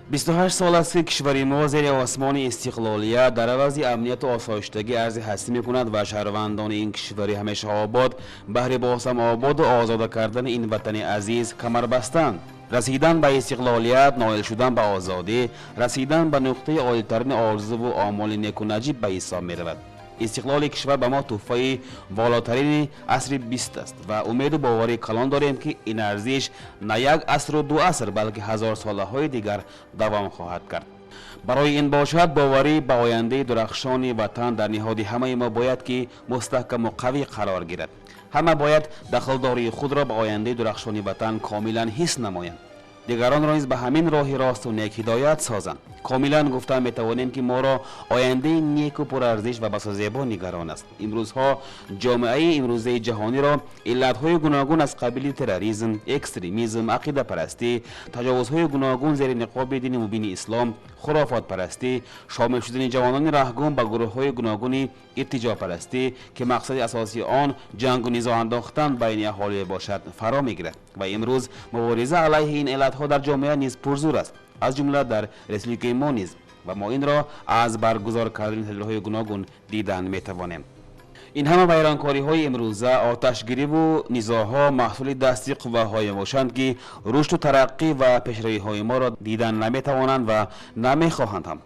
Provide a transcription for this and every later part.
28 сол аст, ки кишвари мо зери осмони истиқлолият дар авази амнияту осоиштагӣ арзи ҳастӣ мекунад ва шаҳрвандони ин кишвари ҳамеша обод баҳри бозҳам ободу озода кардани ин ватани азиз камар бастанд. Расидан ба истиқлолият, ноил шудан ба озодӣ, расидан ба нуқтаи олитарини орзуву омоли неку наҷиб ба ҳисоб меравад. Истиқлоли кишвар ба мо тӯҳфаи волотарини асри 20 аст ва умеду боварии калон дорем, ки ин арзиш на як асру ду аср, балки ҳазорсолаҳои дигар давом хоҳад кард. Барои ин бошад, боварӣ ба ояндаи дурахшони ватан дар ниҳоди ҳамаи мо бояд ки мустаҳкаму қавӣ қарор гирад. Ҳама бояд дахлдории худро ба ояндаи дурахшони ватан комилан ҳис намоянд, дигаронро низ ба ҳамин роҳи росту нек ҳидоят созанд. Комилан гуфта метавонем, ки моро ояндаи неку пурарзиш ва басо зебо нигарон аст. Имрӯзҳо ҷомеаи имрӯзаи ҷаҳониро иллатҳои гуногун аз қабили терроризм, экстремизм, ақидапарастӣ, таҷовузҳои гуногун зери ниқоби дини мубини ислом, хурофотпарастӣ, шомил шудани ҷавонони раҳгум ба гурӯҳҳои гуногуни иртиҷопарастӣ, ки мақсади асосии он ҷангу низоъ андохтан байни аҳолӣ бошад, фаро мегирад. Ва имрӯз мубориза алайҳи ин иллатҳо дар ҷомеа низ пурзур аст, аз ҷумла дар республикаи мо низ, ва мо инро аз баргузор кардани тадбирҳои гуногун дидан метавонем. Ин ҳама вайронкориҳои имрӯза, оташгириву низоъҳо маҳсули дасти қувваҳое мебошанд, ки рушду тараққӣ ва пешравиҳои моро дидан наметавонанд ва намехоҳанд ҳам.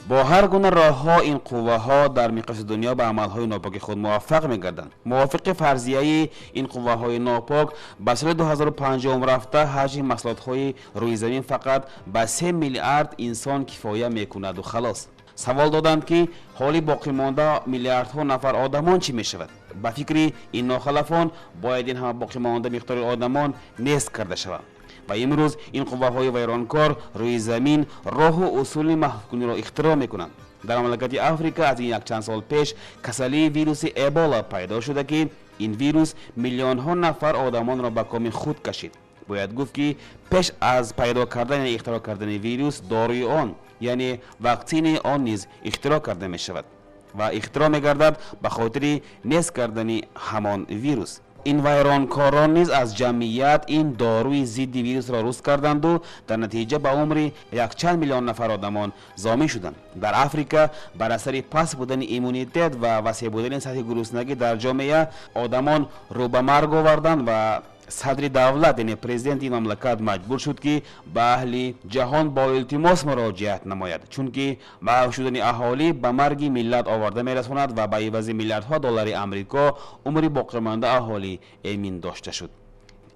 Бо ҳар гуна роҳҳо ин қувваҳо дар миқёси дунё ба амалҳои нопоки худ муваффақ мегарданд. Мувофиқи фарзияи ин қувваҳои нопок, ба соли 2050 рафта ҳаҷми маҳсулотҳои рӯи замин фақат ба 3 миллиард инсон кифоя мекунаду халос. Савол доданд, ки ҳоли боқимонда миллиардҳо нафар одамон чӣ мешавад? Ба фикри ин нохалафон, бояд ин ҳама боқимонда миқдори одамон нест карда шаванд. Ва имрӯз ин қувваҳои вайронкор рӯи замин роҳу усули маҳвкуниро ихтироъ мекунанд. Дар мамлакати Африка аз ин якчанд сол пеш касалии вируси Эбола пайдо шуда, ки ин вирус миллионҳо нафар одамонро ба коми худ кашид. Бояд гуфт, ки пеш аз пайдо кардани ихтироъ кардани вирус, доруи он, яъне ваксинаи он низ ихтироъ карда мешавад ва ихтироъ мегардад ба хотири нест кардани ҳамон вирус. Ин вайронкорон низ аз ҷамъият ин доруи зидди вирусро руст карданду дар натиҷа ба умри якчанд миллион нафар одамон зомин шуданд. Дар Африка бар асари паст будани иммунитет ва васеъ будани сатҳи гуруснагӣ дар ҷомеа одамон рӯ ба марг оварданд ва садри давлат, яъне президенти ин мамлакат, маҷбур шуд, ки ба аҳли ҷаҳон бо илтимос муроҷиат намояд, чунки маҳв шудани аҳолӣ ба марги миллат оварда мерасонад ва ба ивази миллиардҳо доллари Амрико умри боқимонда аҳолӣ эмин дошта шуд.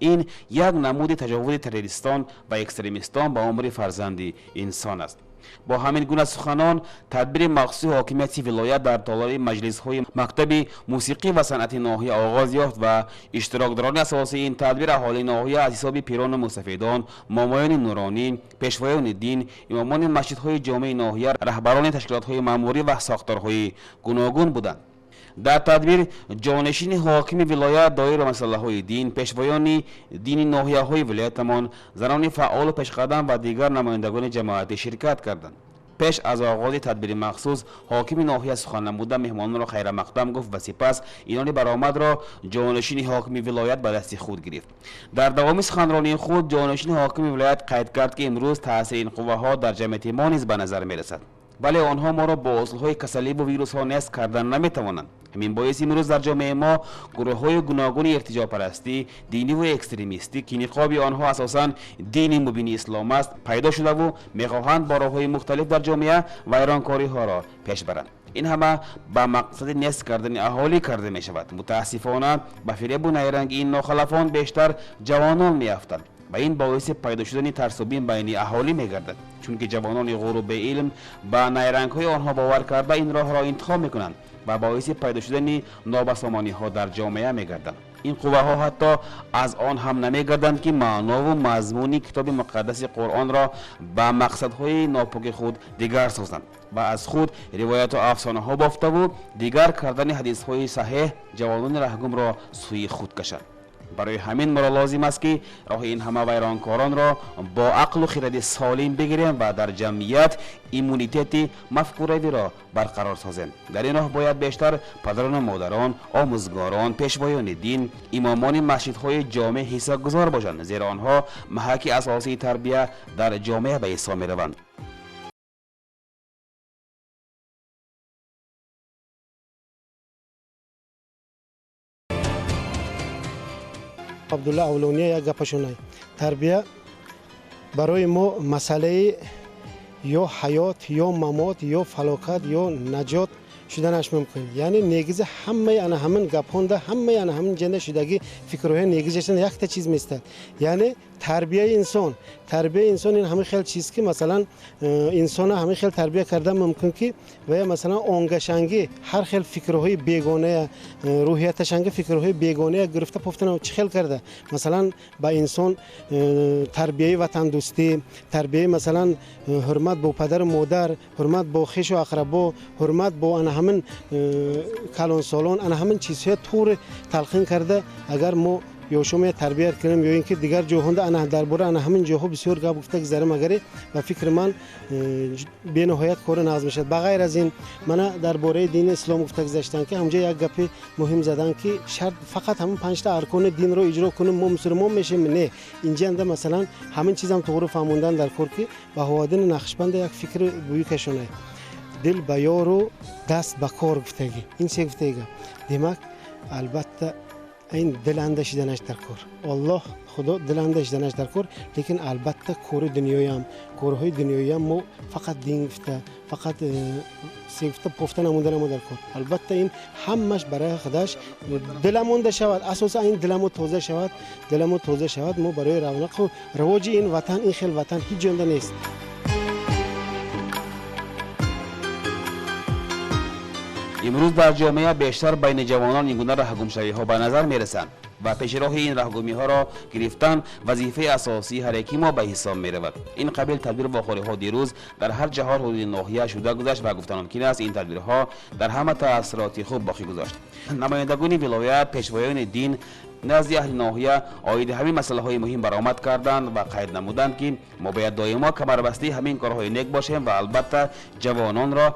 Ин як намуди таҷовузи террористон ва экстремистон ба умри фарзанди инсон аст. Бо ҳамин гуна суханон тадбири махсуси ҳокимияти вилоят дар толори маҷлисҳои мактаби мусиқӣ ва санъати ноҳия оғоз ёфт ва иштирокдорони асосии ин тадбир аҳолии ноҳия аз ҳисоби пирону мустафидон, момоёни нуронӣ, пешвоёни дин, имомони масҷидҳои ҷомеи ноҳия, раҳбарони ташкилотҳои маъмурӣ ва сохторҳои гуногун буданд. Дар тадбир ҷонишини ҳокими вилоят доир ба масъалаҳои дин, пешвоёни дини ноҳияҳои вилоятамон, занони фаъолу пешқадам ва дигар намояндагони ҷамоатӣ ширкат карданд. Пеш аз оғози тадбири махсус ҳокими ноҳия сухан намуда, меҳмононро хайрамақдам гуфт ва сипас инони баромадро ҷонишини ҳокими вилоят ба дасти худ гирифт. Дар давоми суханронии худ ҷонишини ҳокими вилоят қайд кард, ки имрӯз таъсири ин қувваҳо дар ҷамъияти мо низ ба назар мерасад, вале онҳо моро бо усулҳои касаливу вирусҳо нест кардан наметавонанд. Ҳамин боис имрӯз дар ҷомеаи мо гурӯҳҳои гуногуни иртиҷопарастӣ, диниву экстремистӣ, ки ниқоби онҳо асосан дини мубини ислом аст, пайдо шудаву мехоҳанд бо роҳҳои мухталиф дар ҷомеа вайронкориҳоро пеш баранд. Ин ҳама ба мақсади нест кардани аҳолӣ карда мешавад. Мутаассифона, ба фиребу найранги ин нохалафон бештар ҷавонон меафтанд ва ин боиси пайдо шудани тарсу бим байни аҳолӣ мегардад, чунки ҷавонони ғуру беилм ба найрангҳои онҳо бовар карда, ин роҳро интихоб мекунанд ва боиси пайдо шудани нобасомониҳо дар ҷомеа мегарданд. Ин қувваҳо ҳатто аз он ҳам намегарданд, ки маънову мазмуни китоби муқаддаси Қуръонро ба мақсадҳои нопоки худ дигар созанд ва аз худ ривояту афсонаҳо бофтаву дигар кардани ҳадисҳои саҳеҳ ҷавонони раҳгумро сӯи худ кашанд. Барои ҳамин моро лозим аст, ки роҳи ин ҳама вайронкоронро бо ақлу хиради солим бигирем ва дар ҷамъият иммунитети мафкуравиро барқарор созем. Дар ин роҳ бояд бештар падарону модарон, омӯзгорон, пешвоёни дин, имомони масҷидҳои ҷомеъ ҳиссагузор бошанд, зеро онҳо маҳаки асосии тарбия дар ҷомеа ба ҳисоб мераванд. Абдулла Авлония як гапашонай. Тарбия барои мо масъалаи ё ҳаёт, ё мамот, ё фалокат, ё наҷот шуданаш мумкин. Яъне негизи ҳамаи ана ҳамин гапҳонда, ҳамаи ана ҳамин ҷанда шудагӣ фикрҳои негизашон якта чиз местад. Яъне тарбияи инсон. Тарбияи инсон ин ҳамин хел чиз ки масалан инсона ҳамин хел тарбия кардан мумкин ки ва ё масалан онгашангӣ ҳар хел фикрҳои бегоная, рӯҳияташангӣ фикрҳои бегоная гирифта пофтана чӣ хел карда? Масалан ба инсон тарбияи ватандӯстӣ, тарбияи масалан ҳурмат бо падару модар, ҳурмат бо хешу ақрабо, ҳурмат бо ана ҳамин калонсолон, ана ҳамин чизҳоя тур талқин карда агар мо ёшоме тарбият кунем ё ин ки дигар ҷоҳонда ана дар бора ана ҳамин ҷоҳо бисёр гап гуфта гузарем, агаре ба фикри ман бениҳоят кори нағз мешавад. Ба ғайр аз ин мана дар бораи дини ислом гуфта гузаштанд ки ҳамҷо як гапи муҳим заданд ки шарт фақат ҳамин панҷта аркони динро иҷро кунем мо мусулмон мешем. Не, инҷанда масалан ҳамин чизам туғри фаҳмондан дар кор ки Баҳоваддини Нақшбанда як фикри буюкашонай. Дил ба ёру даст ба кор гуфтагӣ. Ин че гуфтаги? Демак албатта ин диланда шиданаш дар кор. Аллоҳ Худо диланда шиданаш дар кор, лекин албатта кори дунёям, корҳои дунёям мо фақат дин гуфта, фақат се гуфта пофта намонда намо дар кор. Албатта ин ҳамаш барои худаш диламонда шавад, асосан ин диламо тоза шавад, диламо тоза шавад, мо барои равнақу равоҷи ин ватан, ин хел ватан ҳеҷ ҷонда нест. Имрӯз дар ҷомеа бештар байни ҷавонон ин гуна раҳгумшавиҳо ба назар мерасанд ва пешроҳи ин раҳгумиҳоро гирифтан вазифаи асосии ҳар яки мо ба ҳисоб меравад. Ин қабил тадбир вохӯриҳо дирӯз дар ҳар ҷаҳор ҳудуди ноҳия шуда гузашт ва гуфтан мумкин аст ин тадбирҳо дар ҳама таассуроти хуб боқӣ гузошт. Намояндагони вилоят, пешвоёни дин назди аҳли ноҳия оиди ҳамин масъалаҳои муҳим баромад карданд ва қайд намуданд ки мо бояд доимо камарбастаи ҳамин корҳои нек бошем ва албатта ҷавононро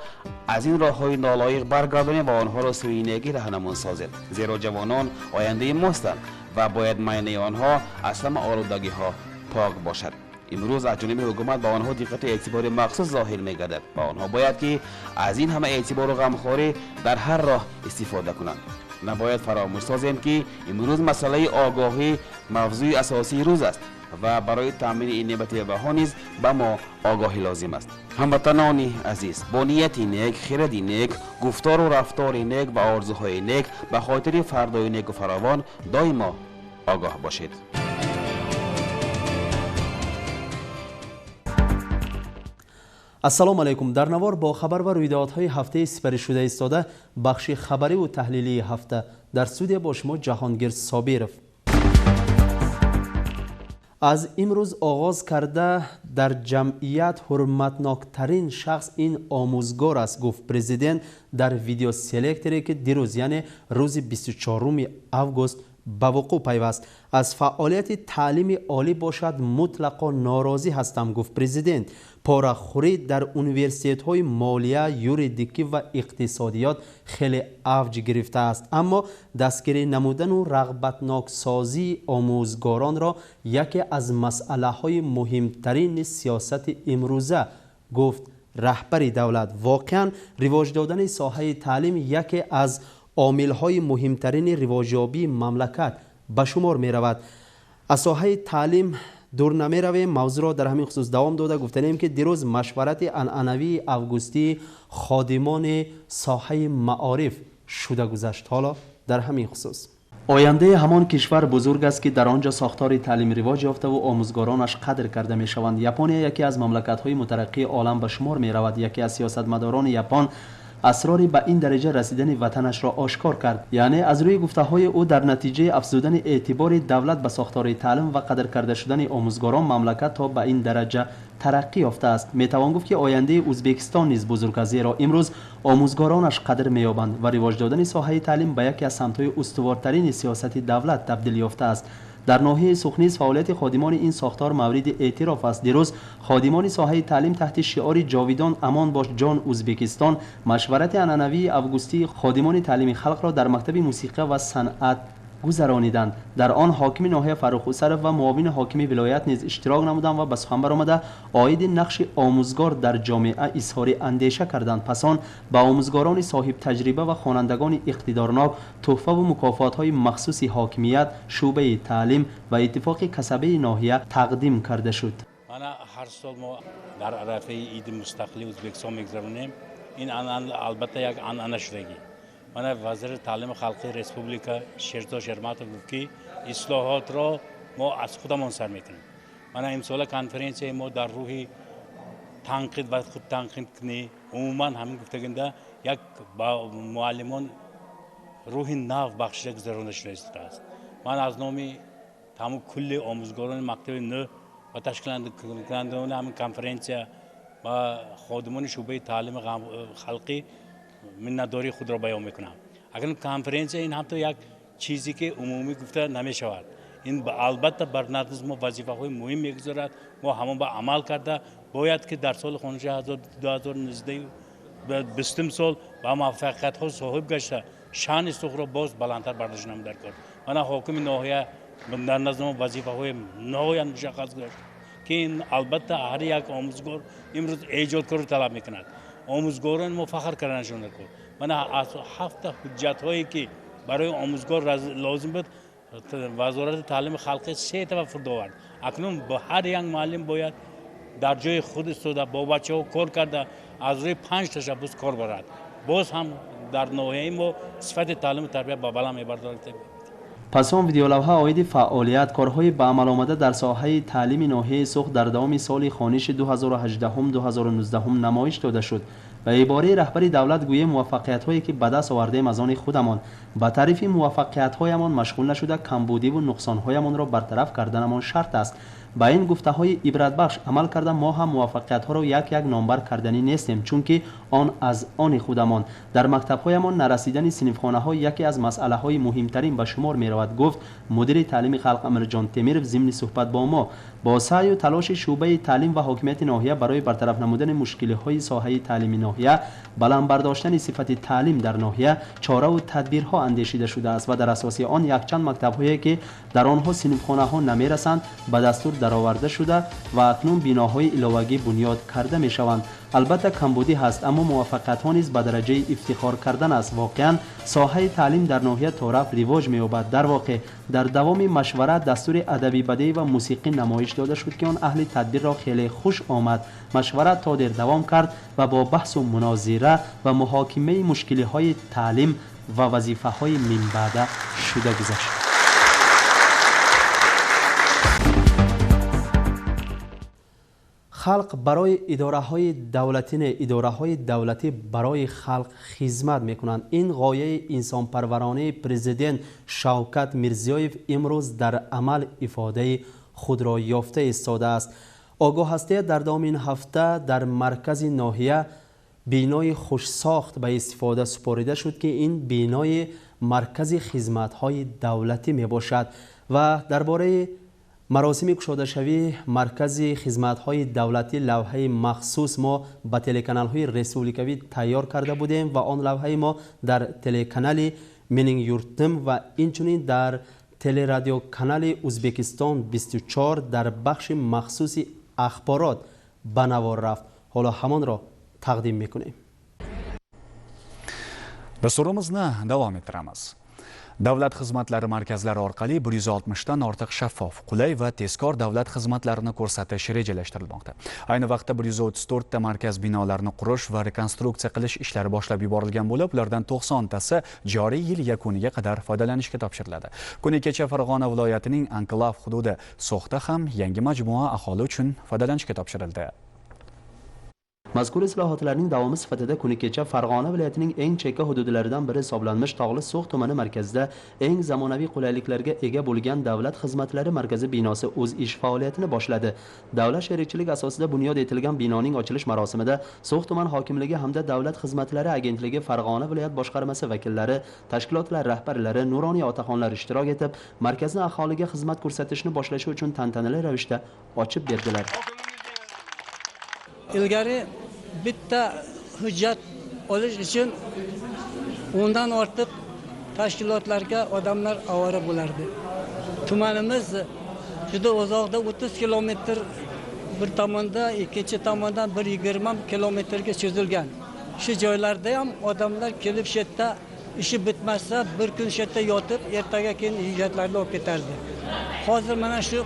аз ин роҳҳои нолоиқ баргардонем ва онҳоро сӯи некӣ раҳнамун созем, зеро ҷавонон ояндаи мостанд ва бояд майнаи онҳо аз ҳама олудагиҳо пок бошад. Имрӯз аз ҷониби ҳукумат ба онҳо диққату эътибори махсус зоҳир мегардад ва онҳо бояд ки аз ин ҳама эътибору ғамхорӣ дар ҳар роҳ истифода кунанд. Набояд фаромӯш созем ки имрӯз масъалаи огоҳӣ мавзӯи асосии рӯз аст ва барои таъмини ин неъмати баҳо низ ба мо огоҳӣ лозим аст. Ҳамватанони азиз, бо нияти нек, хиради нек, гуфтору рафтори нек ва орзуҳои нек ба хотири фардои неку фаровон доимо огоҳ бошед. Ассалому алайкум. Дар навор бо хабар ва рӯйдодҳои ҳафтаи сипаришуда истода бахши хабариву таҳлилии ҳафта дар студия бо шумо Ҷаҳонгир Собиров. Аз имрӯз оғоз карда дар ҷамъият ҳурматноктарин шахс ин омӯзгор аст, гуфт президент дар видеоселекторе ки дирӯз, яъне рӯзи 24 август ба вуқӯъ пайваст. Аз фаъолияти таълими олӣ бошад мутлақо норозӣ ҳастам, гуфт президент. Порахӯрӣ дар университетҳои молия, юридикӣ ва иқтисодиёт хеле авҷ гирифтааст, аммо дастгирӣ намудану рағбатноксозии омӯзгоронро яке аз масъалаҳои муҳимтарини сиёсати имрӯза гуфт раҳбари давлат. Воқеан ривоҷ додани соҳаи таълим яке аз омилҳои муҳимтарини ривоҷёбии мамлакат ба шумор меравад. Аз соҳаи таълим дур намеравем, мавзӯъро дар ҳамин хусус давом дода гуфтанем ки дирӯз машварати анъанавии августии ходимони соҳаи маориф шуда гузашт. Ҳоло дар ҳамин хусус ояндаи ҳамон кишвар бузург аст ки дар он ҷо сохтори таълим ривоҷ ёфтаву омӯзгоронаш қадр карда мешаванд. Япония яке аз мамлакатҳои мутараққии олам ба шумор меравад. Яке аз сиёсатмадорони япон асрори ба ин дараҷа расидани ватанашро ошкор кард. Яъне аз рӯи гуфтаҳои ӯ дар натиҷаи афзудани эътибори давлат ба сохтори таълим ва қадр карда шудани омӯзгорон мамлакат то ба ин дараҷа тараққӣ ёфтааст. Метавон гуфт ки ояндаи Ӯзбекистон низ бузург аст, зеро имрӯз омӯзгоронаш қадр меёбанд ва ривоҷ додани соҳаи таълим ба яке аз самтҳои устувортарини сиёсати давлат табдил ёфтааст. Дар ноҳияи Суғд низ фаъолияти ходимони ин сохтор мавриди эътироф аст. Дирӯз ходимони соҳаи таълим таҳти шиори ҷовидон амон бош ҷон Ӯзбекистон машварати анъанавии августии ходимони таълими халқро дар мактаби мусиқа ва санъат гузарониданд. Дар он ҳокими ноҳия Фаррух Усаров ва муовини ҳокими вилоят низ иштирок намуданд ва ба сухан баромада оиди нақши омӯзгор дар ҷомеа изҳори андеша карданд. Пас он ба омӯзгорони соҳибтаҷриба ва хонандагони иқтидорнок тӯҳфаву мукофотҳои махсуси ҳокимият, шӯъбаи таълим ва иттифоқи касабаи ноҳия тақдим карда шуд. Мана ҳар сол мо дар арафаи иди мустақилии Ӯзбекистон мегузаронем. Ин албатта як анъана шудагӣ. Мана вазири таълими халқии республика Шерзод Шерматов гуфт, ки ислоҳотро мо аз худамон сар мекунем. Мана имсола конференсияи мо дар рӯҳи танқид ва худтанқидкунӣ, умуман ҳамин гуфтагинда як ба муаллимон рӯҳи нав бахшида гузаронда шуда истодааст. Ман аз номи тамоми кулли омӯзгорони мактаби 9 ва ташкилкунандагони ҳамин конференсия ва ходимони шӯъбаи таълими халқӣ миннатдории худро баён мекунам. Агар конференсия ин ҳамто як чизе ки умумӣ гуфта намешавад, ин албатта бар назди мо вазифаҳои муҳим мегузорад. Мо ҳамон ба амал карда бояд ки дар соли хониши 2019 сол ба муваффақиятҳо соҳиб гашта шаъни Суғдро боз баландтар бардоштанам дар кор. Мана ҳокими ноҳия дар назди мо вазифаҳои ниҳоят мушаххас гузошт, ки ин албатта ҳар як омӯзгор имрӯз эҷодкорро талаб мекунад. Омӯзгорон мо фахр карданашон дар кор. Мана аз 7 ҳуҷҷатҳое ки барои омӯзгор лозим буд, вазорати таълими халқӣ 3 та фурд овард. Акнун ҳар як муаллим бояд дар ҷои худ истода бо бачаҳо кор карда аз рӯи 5 ташаббус кор барад. Боз ҳам дар ноҳияи мо сифати таълиму тарбия ба баланд мебардорад. Пас он видеолавҳа оиди фаъолият, корҳои ба амал омада дар соҳаи таълими ноҳияи Суғд дар давоми соли хониши 2018-2019 намоиш дода шуд. Ба ибораи раҳбари давлат гӯем муваффақиятҳое ки ба даст овардем аз они худамон, ба таърифи муваффақиятҳоямон машғул нашуда камбудиву нуқсонҳоямонро бартараф карданамон шарт аст. Ба ин гуфтаҳои ибратбахш амал карда мо ҳам муваффақиятҳоро як-як номбар карданӣ нестем, чунки он аз они худамон. Дар мактабҳоямон нарасидани синфхонаҳо яке аз масъалаҳои муҳимтарин ба шумор меравад, гуфт мудири таълими халқ Амирҷон Темиров зимни суҳбат бо мо. Бо саъю талоши шӯъбаи таълим ва ҳокимияти ноҳия барои бартараф намудани мушкилиҳои соҳаи таълими ноҳия, баланд бардоштани сифати таълим дар ноҳия чораву тадбирҳо андешида шудааст ва дар асоси он якчанд мактабҳое ки дар онҳо синфхонаҳо намерасанд ба дастур дароварда шуда ва акнун биноҳои иловагӣ бунёд карда мешаванд. Албатта камбудӣ ҳаст, аммо муваффақиятҳо низ ба дараҷаи ифтихор кардан аст. Воқеан соҳаи таълим дар ноҳия торафт ривоҷ меёбад. Дар воқеъ дар давоми машварат дастури адабӣ, бадеӣ ва мусиқӣ намоиш дода шуд, ки он аҳли тадбирро хеле хуш омад. Машварат то дер давом кард ва бо баҳсу мунозира ва муҳокимаи мушкилиҳои таълим ва вазифаҳои минбаъда шуда гузашт. Халқ барои идораҳои давлатӣ не, идораҳои давлатӣ барои халқ хизмат мекунанд. Ин ғояи инсонпарваронаи президент Шавкат Мирзиёев имрӯз дар амал ифодаи худро ёфта истодааст. Огоҳ ҳастед, дар давоми ин ҳафта дар маркази ноҳия бинои хушсохт ба истифода супорида шуд, ки ин бинои маркази хизматҳои давлатӣ мебошад ва дар бораи маросими кушодашавии маркази хизматҳои давлатӣ лавҳаи махсус мо ба телеканалҳои республикавӣ тайёр карда будем ва он лавҳаи мо дар телеканали Менинг Юртим ва инчунин дар телерадиоканали Узбекистон 24 дар бахши махсуси ахборот ба навор рафт. Ҳоло ҳамонро тақдим мекунем. Dasturimizni davom ettiramiz. Davlat xizmatlari markazlari orqali 160 dan ortiq shaffof, qulay va tezkor davlat xizmatlarini ko'rsatish rejalashtirilmoqda. Ayni vaqtda 134 ta markaz binolarini qurish va rekonstruksiya qilish ishlari boshlab yuborilgan bo'lib, ulardan 90 tasi joriy yil yakuniga qadar foydalanishga topshiriladi. Kuni kecha Farg'ona viloyatining Anklav hududi So'xda ham yangi majmua aholi uchun foydalanishga topshirildi. Mazkur islohotlarning davomi sifatida kuni kecha Farg'ona viloyatining eng chekka hududlaridan biri hisoblanmish Tog'li So'x tumani markazida eng zamonaviy qulayliklarga ega bo'lgan davlat xizmatlari markazi binosi o'z ish faoliyatini boshladi. Davlat sherikchilik asosida bunyod etilgan binoning ochilish marosimida So'x tuman hokimligi hamda Davlat xizmatlari agentligi Farg'ona viloyat boshqarmasi vakillari, tashkilotlar rahbarlari, nuroniy otaxonlar ishtirok etib, markazni aholiga xizmat ko'rsatishni boshlashi uchun tantanali ravishda ochib berdilar. Ilgari bitta hujjat olish uchun 10dan ortiq tashkilotlarga odamlar ovora bo'lardi. Tumanimiz juda uzoqda, 30 kilometr bir tomonda, ikkinchi tomondan 120 kilometrga cho'zilgan. Shu joylarda ham odamlar kelib shu yerda ishi bitmasa bir kun shu yerda yotib, ertaga keyin hujjatlarni olib ketardi. Hozir mana shu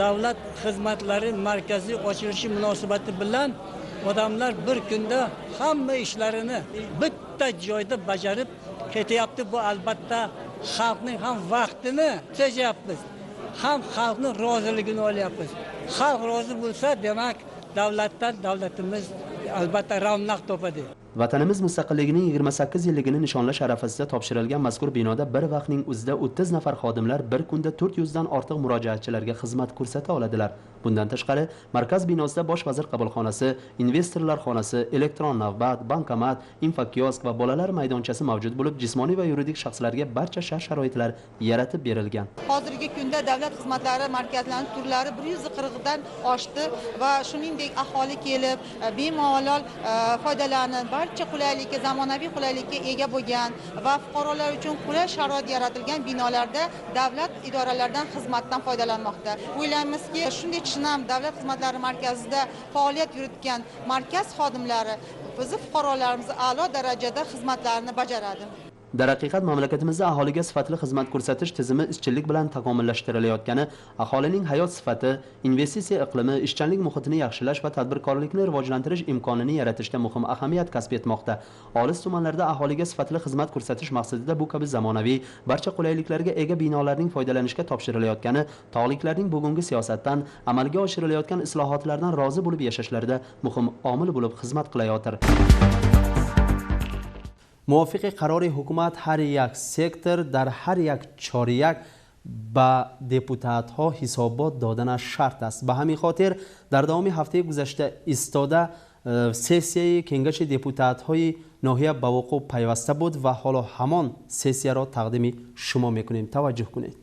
davlat xizmatlari markazi ochilishi munosabati bilan odamlar bir kunda hamma ishlarini bitta joyda bajarib ketyapti. Bu albatta xalqning ham vaqtini tejayapmiz, ham xalqning roziligini olyapmiz. Xalq rozi bo'lsa, demak davlatdan davlatimiz albatta ravnaq topadi. Vatanimiz mustaqilligining 28 yilligini nishonlash arafasida topshirilgan mazkur binoda bir vaqtning o'zida 30 nafar xodimlar bir kunda 400 dan ortiq murojaatchilarga xizmat ko'rsata oladilar. Bundan tashqari, markaz binosida bosh vazir qabulxonasi, investorlar xonasi, elektron navbat, bankomat, infokiosk va bolalar maydonchasi mavjud bo'lib, jismoniy va yuridik shaxslarga barcha shart-sharoitlar yaratib berilgan. Hozirgi kunda davlat xizmatlari markazlarining turlari 140 dan oshdi va shuningdek aholi kelib bemalol foydalanib, barcha qulaylikka, zamonaviy qulaylikka ega bo'lgan va fuqarolar uchun qulay sharoit yaratilgan binolarda davlat idoralaridan xizmatdan foydalanmoqda. O'ylaymizki, shunday chinam davlat xizmatlari markazida faoliyat yuritgan markaz xodimlari bizni fuqarolarimiz a'lo darajada xizmatlarini bajaradi. Darhaqiqat, mamlakatimizda aholiga sifatli xizmat ko'rsatish tizimi izchillik bilan takomillashtirilayotgani, aholining hayot sifati, investitsiya iqlimi, ishchanlik muhitini yaxshilash va tadbirkorlikni rivojlantirish imkonini yaratishda muhim ahamiyat kasb etmoqda. Olis tumanlarda aholiga sifatli xizmat ko'rsatish maqsadida bu kabi zamonaviy, barcha qulayliklarga ega binolarning foydalanishga topshirilayotgani tog'liklarning bugungi siyosatdan, amalga oshirilayotgan islohotlardan rozi bo'lib yashashlarida muhim omil bo'lib xizmat qilayotir. Мувофиқи қарори ҳукумат ҳар як сектор дар ҳар як чоряк ба депутатҳо ҳисобот доданаш шарт аст. Ба ҳамин хотир дар давоми ҳафтаи гузашта истода сессияи кенгаши депутатҳои ноҳия ба вуқӯъ пайваста буд ва ҳоло ҳамон сессияро тақдими шумо мекунем. Таваҷҷӯҳ кунед.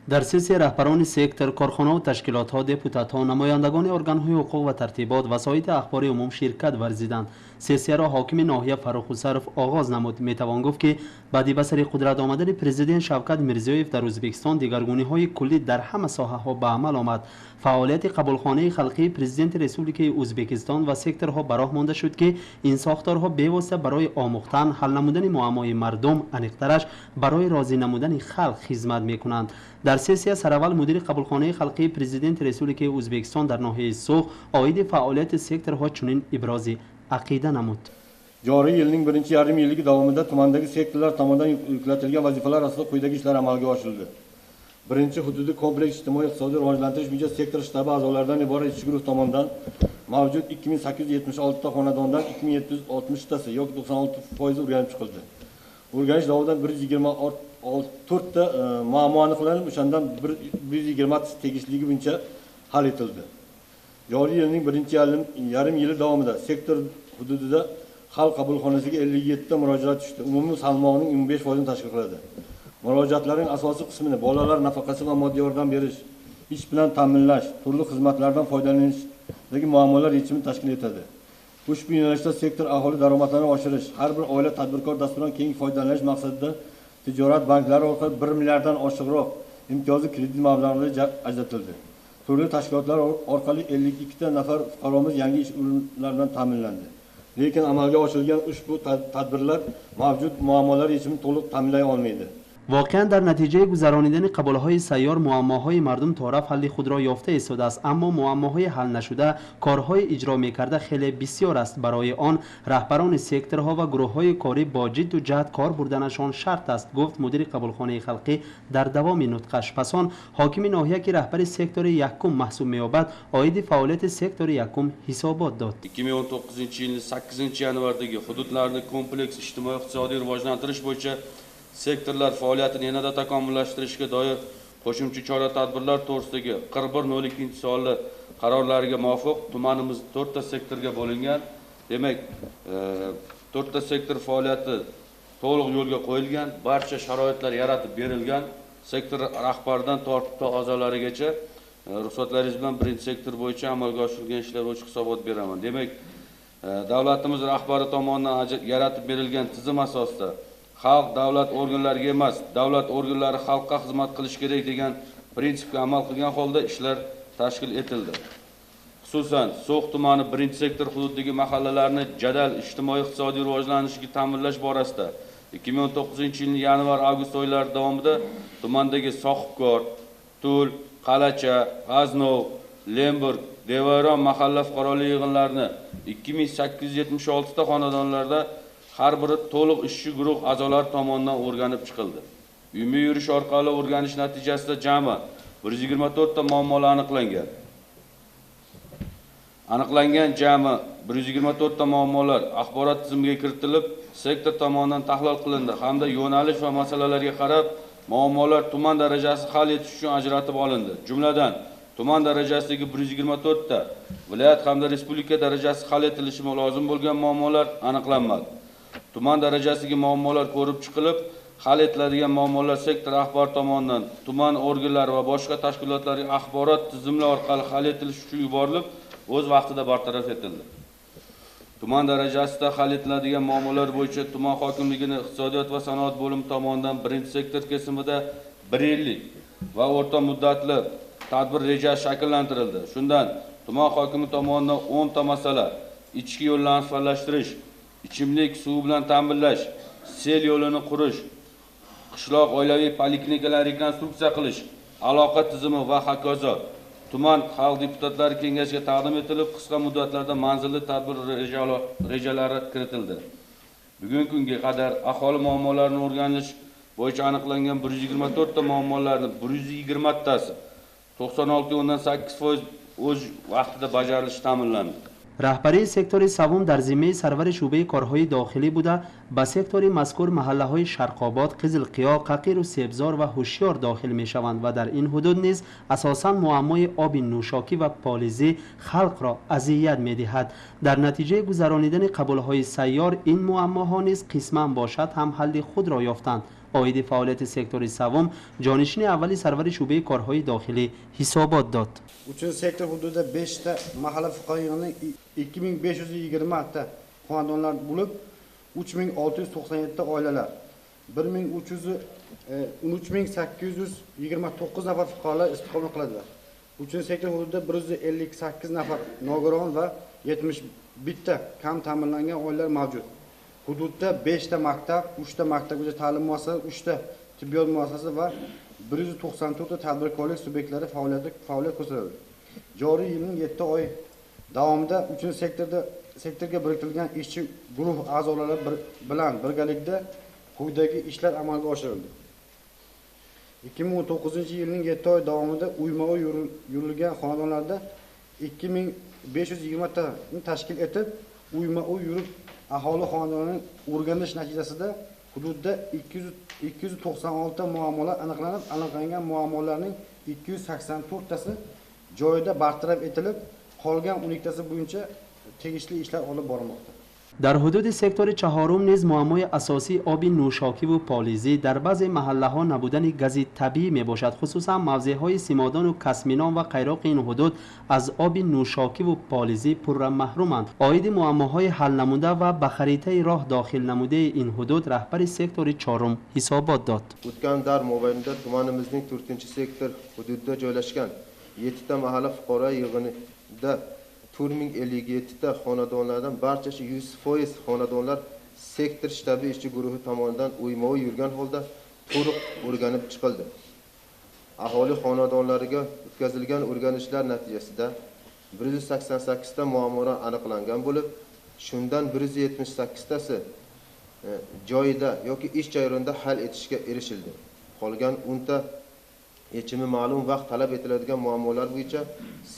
Дар сессия раҳбарони сектор, корхонаву ташкилотҳо, депутатҳо, намояндагони органҳои ҳуқуқ ва тартибот, васоити ахбори умум ширкат варзиданд. Сессияро ҳокими ноҳия Фаррух Ҳусаров оғоз намуд. Метавон гуфт, ки баъди ба сари қудрат омадани президент Шавкат Мирзиёев дар Ӯзбекистон дигаргуниҳои куллӣ дар ҳама соҳаҳо ба амал омад. Фаъолияти қабулхонаи халқии президенти Республикаи Ӯзбекистон ва секторҳо ба роҳ монда шуд, ки ин сохторҳо бевосита барои омӯхтан, ҳал намудани муаммои мардум, аниқтараш барои розӣ намудани халқ хизмат мекунанд. Дар сессия сараввал мудири қабулхонаи халқии президенти Республикаи Ӯзбекистон дар ноҳияи Суғд оиди фаъолияти секторҳо чунин ибрози ақида намуд. Joriy yilning birinchi yarim yilligi davomida tumandagi sektorlar tomonidan yuklatilgan vazifalar asosida quyidagi ishlar amalga oshirildi. Birinchi, hududiy kompleks ijtimoiy iqtisodiy rivojlantirish bo'yicha sektor shtabi a'zolaridan iborat ishchi guruh tomonidan mavjud 2876 ta xonadondan 2760 tasi yoki 96% o'rganib chiqildi. O'rganish davomida 124 ta muammo aniqlanib, o'shandan 120 tasi tegishliligi bo'yicha hal etildi. Joriy yilning birinchi yarim yili davomida sektor hududida xalq qabulxonasiga 57 ta murojaat tushdi. Umumiy salmog'ining 15% tashkil qiladi. Murojaatlarning asosiy qismini bolalar nafaqasi va moddiy yordam berish, ish bilan ta'minlash, turli xizmatlardan foydalanishdagi muammolar yechimini tashkil etadi. Ushbu yo'nalishda sektor aholi daromadlarini oshirish, har bir oila tadbirkor dasturidan keng foydalanish maqsadida tijorat banklari orqali 1 milliarddan oshiqroq imtiyozli kredit mablag'lari ajratildi. Turli tashkilotlar orqali 52 ta nafar fuqaromiz yangi ish o'rinlari bilan ta'minlandi. Lekin amalga oshirilgan ushbu tadbirlar mavjud muammolar yechimini to'liq ta'minlay olmaydi. Воқеан дар натиҷаи гузаронидани қабулҳои сайёр муаммоҳои мардум тораф ҳалли худро ёфта истодааст, аммо муаммоҳои ҳал нашуда, корҳои иҷро мекарда хеле бисёр аст. Барои он раҳбарони секторҳо ва гурӯҳҳои корӣ бо ҷидду ҷаҳд кор бурданашон шарт аст, гуфт мудири қабулхонаи халқӣ дар давоми нутқаш. Пас он ҳокими ноҳия, ки раҳбари сектори якум маҳсуб меёбад, оиди фаъолияти сектори якум ҳисобот дод. 2019 yilning 8 yanvardagi hududlarni kompleks ijtimoiy iqtisodiy rivojlantirish bo'yicha sektorlar faoliyatini yanada takomillashtirishga doir qo'shimcha chora-tadbirlar to'g'risidagi 41/02 sonli qarorlariga muvofiq tumanimiz 4 ta sektorga bo'lingan. Demak, 4 ta sektor faoliyati to'liq yo'lga qo'yilgan, barcha sharoitlar yaratib berilgan. Sektor rahbaridan tortib to a'zolarigacha ruxsatlaringiz bilan birinchi sektor bo'yicha amalga oshirilgan ishlar bo'yicha hisobot beraman. Demak, davlatimiz rahbari tomonidan yaratib berilgan tizim asosida Xalq davlat organlariga emas, davlat organlari xalqqa xizmat qilish kerak degan prinsipga amal qilgan holda ishlar tashkil etildi. Xususan, So'x tumani 1-sektor hududidagi mahallalarni jadal ijtimoiy-iqtisodiy rivojlanishini ta'minlash borasida 2019-yilning yanvar-avgust oylari davomida tumandagi Sohibkor, Tul, Qalacha, G'aznov, Lemburg, Devayron mahalla fuqarolik yig'inlarini 2876 ta xonadonlarda har biri to'liq ishchi guruh a'zolari tomonidan o'rganib chiqildi. Uyma yurish orqali o'rganish natijasida jami 124 ta muammolar aniqlangan. Aniqlangan jami 124 ta muammolar axborot tizimiga kiritilib, sektor tomonidan tahlil qilindi hamda yo'nalish va masalalarga qarab muammolar tuman darajasi hal etish uchun ajratib olindi. Jumladan, tuman darajasidagi 124 ta, viloyat hamda respublika darajasi hal etilishi lozim bo'lgan muammolar aniqlanmadi. Tuman darajasidagi muammolar ko'rib chiqilib, hal etiladigan muammolar sektor rahbari tomonidan tuman organlari va boshqa tashkilotlarga axborot tizimli orqali hal etilishi uchun yuborilib, o'z vaqtida bartaraf etildi. Tuman darajasida hal etiladigan muammolar bo'yicha tuman hokimligining iqtisodiyot va sanoat bo'limi tomonidan 1-sektor kesimida 1 yillik va o'rta muddatli tadbir rejasi shakllantirildi. Shundan tuman hokimi tomonidan 10 ta masala: ichki yo'llarni asfaltlashtirish, ichimlik suvi bilan ta'minlash, sel yo'lini qurish, qishloq oilaviy poliklinikalarni rekonstruksiya qilish, aloqa tizimi va hokazo tuman xalq deputatlari kengashiga taqdim etilib, qisqa muddatlarda manzilli tadbir rejalari kiritildi. Bugungi kunga qadar aholi muammolarini o'rganish bo'yicha aniqlangan 124 ta muammolarni 120 tasi 96.8% o'z vaqtida bajarilishi ta'minlandi. Раҳбарии сектори севум дар зиммаи сарвари шӯъбаи корҳои дохилӣ буда, ба сектори мазкур маҳаллаҳои Шарқобод, Қизилқиё, Қақиру Себзор ва Ҳушёр дохил мешаванд ва дар ин ҳудуд низ асосан муаммои оби нӯшокӣ ва полизӣ халқро азият медиҳад. Дар натиҷаи гузаронидани қабулҳои сайёр ин муаммоҳо низ қисман бошад ҳам ҳалли худро ёфтанд. Оиди фаъолияти сектори севум ҷонишини аввали сарвари шӯъбаи корҳои дохилӣ ҳисобот дод. 3-sektor hududida 5 ta mahalla fuqaro yig'ini 2520 ta xonadonlar bo'lib, 3697 ta oilalar, 13829 nafar fuqarolar istiqomat qiladilar. 3-sektor hududida 158 nafar nogiron va 71 ta kam ta'minlangan oilalar mavjud. Hududda 5 ta maktab, 3 ta maktabgacha ta'lim muassasasi, 3 ta tibbiyot muassasasi va 194 ta tadbirkorlik subyektlari faoliyat ko'rsatadi. Joriy yilning 7 oy davomida 3-sektorga biriktirilgan ishchi guruh a'zolari bilan birgalikda quyidagi ishlar amalga oshirildi. 2019-yilning 7 oy davomida uyma-uy yurilgan xonadonlarda 2520 tani tashkil etib, uyma-uy yurib aholi xonadonini o'rganish natijasida hududda 296 muammolar aniqlanib, aniqlangan muammolarning 284 tasi joyida bartaraf etilib, qolgan 12 tasi bo'yicha tegishli ishlar olib borilmoqda. Дар ҳудуди сектори чаҳорум низ муаммои асосии оби нӯшокиву полизӣ дар баъзе маҳаллаҳо набудани гази табиӣ мебошад. Хусусан мавзеъҳои Симодону Касминон ва Қайроқи ин ҳудуд аз оби нӯшокиву полизӣ пурра маҳруманд. Оиди муаммоҳои ҳал намуда ва ба харитаи роҳ дохил намудаи ин ҳудуд раҳбари сектори чорум ҳисобот дод. O'tgan davr mobaynida tumanimizning 4-sektor hududida joylashgan 7 ta mahalla fuqaro yig'inida 4057 ta xonadonlardan barchasi 100% xonadonlar sektor shtabi ishchi guruhi tomonidan uyma-uy yurgan holda to'liq o'rganib chiqildi. Aholi xonadonlariga o'tkazilgan o'rganishlar natijasida 188 ta muammolar aniqlangan bo'lib, shundan 178 tasi joyida yoki ish jarayonida hal etishga erishildi. Qolgan 10 ta yechimi ma'lum vaqt talab etiladigan muammolar bo'yicha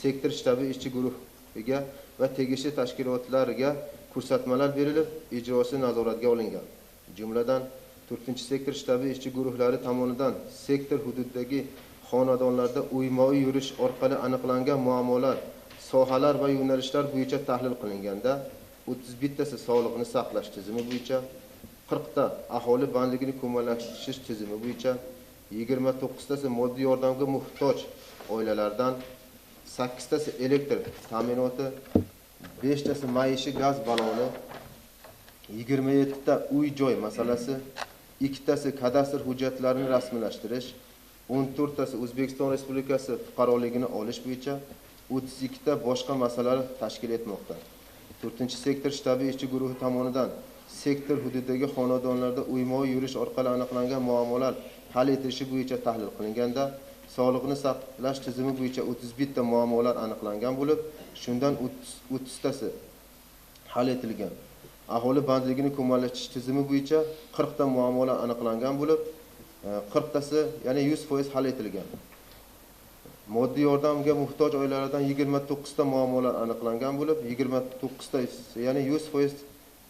sektor shtabi ishchi guruhiga va tegishli tashkilotlarga ko'rsatmalar berilib, ijrosi nazoratga olingan. Jumladan, 4-sektor shtabi ishchi guruhlari tomonidan sektor hududidagi xonadonlarda uyma-uy yurish orqali aniqlangan muammolar, sohalar va yo'nalishlar bo'yicha tahlil qilinganda 31 tasi sog'liqni saqlash tizimi bo'yicha, 40 ta aholi bandligini ko'maklashish tizimi bo'yicha, 29 tasi moddiy yordamga muhtoj oilalardan, 8 tasi elektr ta'minoti, 5 tasi maishiy gaz baloni, 27 ta uy-joy masalasi, 2tasi kadastr hujjatlarini rasmiylashtirish, 14tasi O'zbekiston Respublikasi fuqaroligini olish bo'yicha, 32ta boshqa masalalar tashkil etmoqda. 4-sektor shtabi ishchi guruhi tomonidan sektor hududidagi xonadonlarda uyma-uy yurish orqali aniqlangan muammolar hal etilishi bo'yicha tahlil qilinganda, sog'liqni saqlash tizimi bo'yicha 31ta muammolar aniqlangan bo'lib, shundan 30tasi hal etilgan. Aholi bandligini ko'maklashish tizimi bo'yicha 40 ta muammolar aniqlangan bo'lib, 40tasi, ya'ni 100% hal etilgan. Moddiy yordamga muhtoj oilalardan 29 ta muammolar aniqlangan bo'lib, 29 ta, ya'ni 100%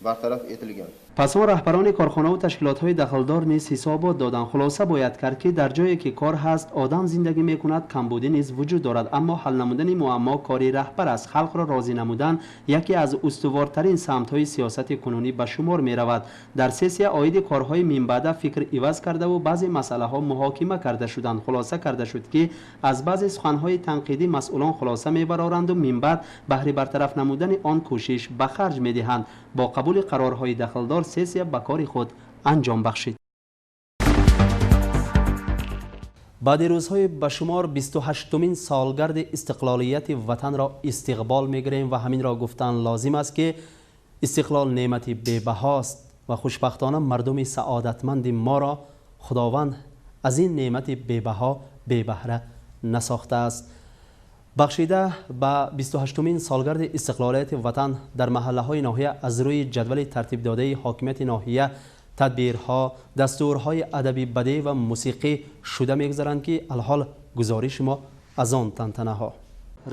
bartaraf etilgan. Пас он раҳбарони корхонаву ташкилотҳои дахлдор низ ҳисобот доданд. Хулоса бояд кард, ки дар ҷое ки кор ҳаст, одам зиндагӣ мекунад, камбудӣ низ вуҷуд дорад, аммо ҳал намудани муаммо кори раҳбар аст. Халқро розӣ намудан яке аз устуворттарин самтҳои сиёсати кунунӣ ба шумор меравад. Дар сессия оиди корҳои минбаъда фикр иваз кардаву баъзе масъалаҳо муҳокима карда шуданд. Хулоса карда шуд, ки аз баъзе суханҳои танқидӣ масъулон хулоса мебароранду минбаъд баҳри бартараф намудани он кӯшиш ба харҷ медиҳанд. Бо қабули қарорҳои дахлдор сессия ба кори худ анҷом бахшид. Баъди рӯзҳои ба шумор 28-умин солгарди истиқлолияти ватанро истиқбол мегирем ва ҳаминро гуфтан лозим аст, ки истиқлол неъмати бебаҳост ва хушбахтона мардуми саодатманди моро Худованд аз ин неъмати бебаҳо бебаҳра насохтааст. Бахшида ба 28-умин солгарди истиқлолияти ватан дар маҳаллаҳои ноҳия аз рӯи ҷадвали тартибдодаи ҳокимияти ноҳия тадбирҳо, дастурҳои адаби бадеъ ва мусиқӣ шуда мегузаранд, ки алҳол гузориши мо аз он тантанаҳо.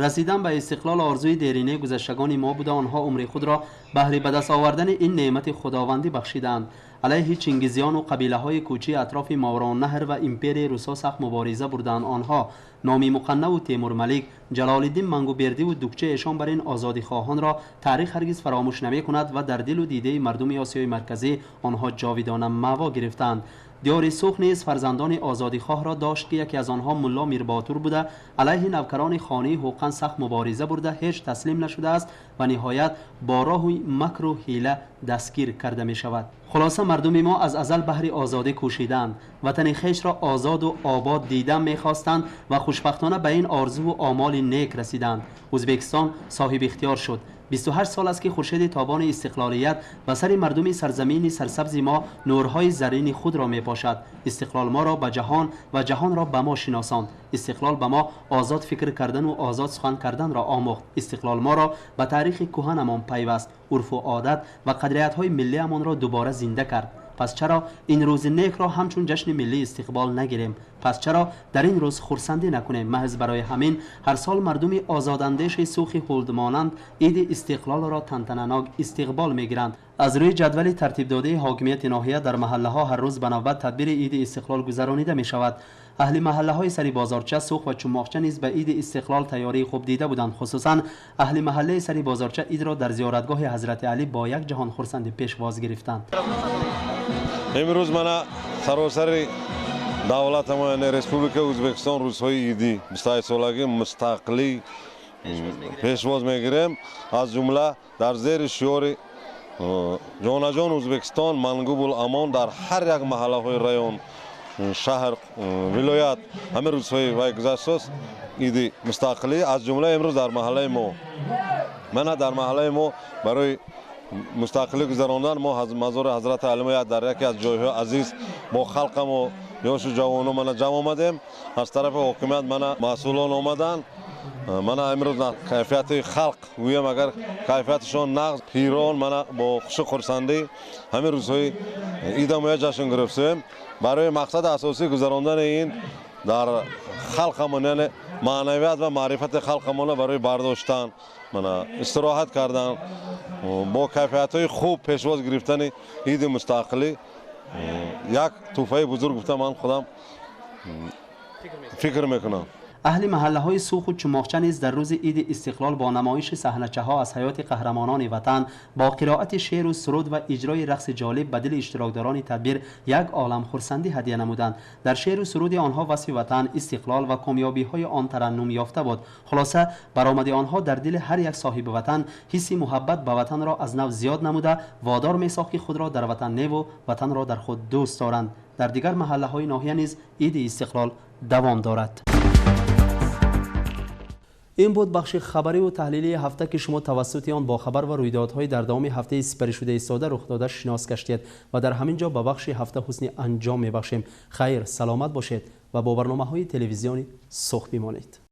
Расидан ба истиқлол орзуи деринаи гузаштагони мо буда. Онҳо умри худро баҳри ба даст овардани ин неъмати худовандӣ бахшидаанд. Алайҳи чингизиёну қабилаҳои кӯчии атрофи Мовароуннаҳр ва империяи русо сахт мубориза бурданд. Онҳо номи Муқаннаву Темурмалик, Ҷалолиддин Мангубердиву дукча эшон бар ин озодихоҳонро таърих ҳаргиз фаромӯш намекунад ва дар дилу дидаи мардуми Осиёи Марказӣ онҳо ҷовидона маъво гирифтанд. Диёри Сух низ фарзандони озодихоҳро дошт, ки яке аз онҳо Мулло Мирботур буда, алайҳи навкарони хонаи ҳуқан сахт мубориза бурда, ҳеҷ таслим нашудааст ва ниҳоят бо роҳи макру ҳила дастгир карда мешавад. Хулоса, мардуми мо аз азал баҳри озодӣ кӯшиданд, ватани хешро озоду обод дидан мехостанд ва хушбахтона ба ин орзуву омоли нек расиданд. Ӯзбекистон соҳиби ихтиёр шуд. 28 сол аст, ки хуршеди тобони истиқлолият ба сари мардуми сарзамини сарсабзи мо нурҳои зарини худро мепошад. Истиқлол моро ба ҷаҳон ва ҷаҳонро ба мо шиносонд. Истиқлол ба мо озод фикр кардану озод сухан карданро омӯхт. Истиқлол моро ба таърихи кӯҳанамон пайваст, урфу одат ва қадриятҳои миллиамонро дубора зинда кард. Пас чаро ин рӯзи некро ҳамчун ҷашни миллӣ истиқбол нагирем? Пас чаро дар ин рӯз хурсандӣ накунем? Маҳз барои ҳамин ҳар сол мардуми озодандеши Сухи ҳулдмонанд иди истиқлолро тантананок истиқбол мегиранд. Аз рӯи ҷадвали тартибдодаи ҳокимияти ноҳия дар маҳаллаҳо ҳар рӯз ба навбат тадбири иди истиқлол гузаронида мешавад. Аҳли маҳаллаҳои сари бозорча, Сух ва Чумоқча низ ба иди истиқлол тайёрии хуб дида буданд. Хусусан аҳли маҳаллаи сари бозорча идро дар зиёратгоҳи Ҳазрати Алӣ бо як ҷаҳон хурсандӣ пешвоз гирифтанд. Имрӯз мана саросари давлатамо, яъне Республикаи Ӯзбекистон, рӯзҳои идӣ 28-солагии мустақилӣ пешвоз мегирем. Аз ҷумла дар зери шиори ҷонаҷон Ӯзбекистон, мангубул амон дар ҳар як маҳаллаҳои район, шаҳр, вилоят ҳамин рӯзҳои вай гузаштааст иди мустақилӣ. Аз ҷумла имрӯз дар маҳаллаи мо, мана дар маҳаллаи мо барои мустақилӣ гузарондан мо мазори Ҳазрати Алимоя дар яке аз ҷойҳои азиз бо халқамо, ёшу ҷавоно мана ҷамъ омадем. Аз тарафи ҳокимият мана масъулон омаданд. Мана имрӯз кайфияти халқ гӯям, агар кайфияташон нағз, пирон мана бо хушу хурсандӣ ҳамин рӯзҳои идамоя ҷашн гирифтем. Барои мақсади асосӣ гузарондани ин дар халқамон, яъне маънавият ва маърифати халқамонро барои бардоштан, мана истироҳат кардан, бо кайфиятҳои хуб пешвоз гирифтани иди мустақилӣ як тӯҳфаи бузург гуфта ман худам фикр мекунам. Аҳли маҳаллаҳои Суху Чумоқча низ дар рӯзи Иди Истиқлол бо намоиши саҳначаҳо аз ҳаёти қаҳрамонони ватан, бо қироати шеъру суруд ва иҷрои рақси ҷолиб ба дили иштирокдорони тадбир як олам хурсандӣ ҳадия намуданд. Дар шеъру суруди онҳо васфи ватан, истиқлол ва комёбиҳои он тараннум ёфта буд. Хулоса, баромади онҳо дар дили ҳар як соҳиби ватан ҳисси муҳаббат ба ватанро аз нав зиёд намуда, водор месохт, ки худро дар ватан неву ватанро дар худ дӯст доранд. Дар дигар маҳаллаҳои ноҳия низ Иди Истиқлол давом дорад. Ин буд бахши хабариву таҳлилии ҳафта, ки шумо тавассути он бо хабар ва рӯйдодҳои дар давоми ҳафтаи сипаришуда истода рух дода шинос гаштед ва дар ҳамин ҷо ба бахши ҳафта ҳусни анҷом мебахшем. Хайр, саломат бошед ва бо барномаҳои телевизиони Суғд бимонед.